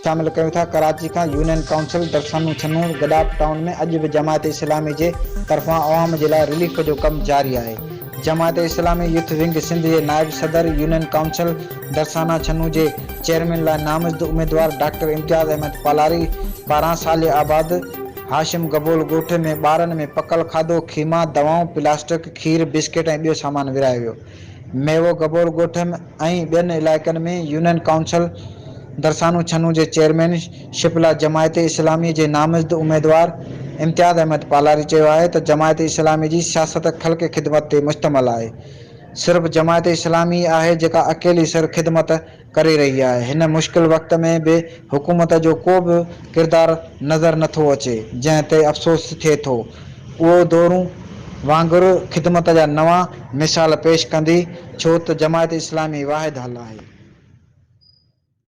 شامل ڪيون ٿا ڪراچي کان union council Darsano Channo Gadap town ۾ اڄ به جماعت اسلامي جي طرفان عوام جي لاء رليف جو ڪم جاري آهي جماعت اسلامي يوٿ ونگ سنڌ جي نائب صدر يونين ڪائونسل درسانا ڇنو جي چيئرمين لاء نامزد اميدوار ڊاڪٽر امتياز احمد پالاري پاران صالح آباد هاشم گبول ڳوٺ ۾ ٻارن ۾ پڪل کاڌو خيما دوائون پلاسٽڪ کير بسڪيٽ ۽ ٻيو سامان ورهايو ويو. ميوو گبول ڳوٺ ۽ ٻين علائقن ۾ يونين ڪائونسل درسانو ڇنو جي چيئرمين شپ لاء جماعت اسلامي جي نامزد اميدوار امتياز احمد پالاري چيو آهي ته جماعت اسلامي جي سياست خلق خدمت تي مشتمل آهي صرف جماعت اسلامي ئي آهي جيڪا اڪيلي سر خدمت ڪري رهي آهي، هن مشڪل وقت ۾ به حڪومت جو ڪو به ڪردار نظر نه ٿو اچي، جنهن تي افسوس ٿئي ٿو، اهو دورون وانگر خدمت جا نوان مثال پيش ڪندي، ڇو ته جماعت اسلامي واحد حل آهي.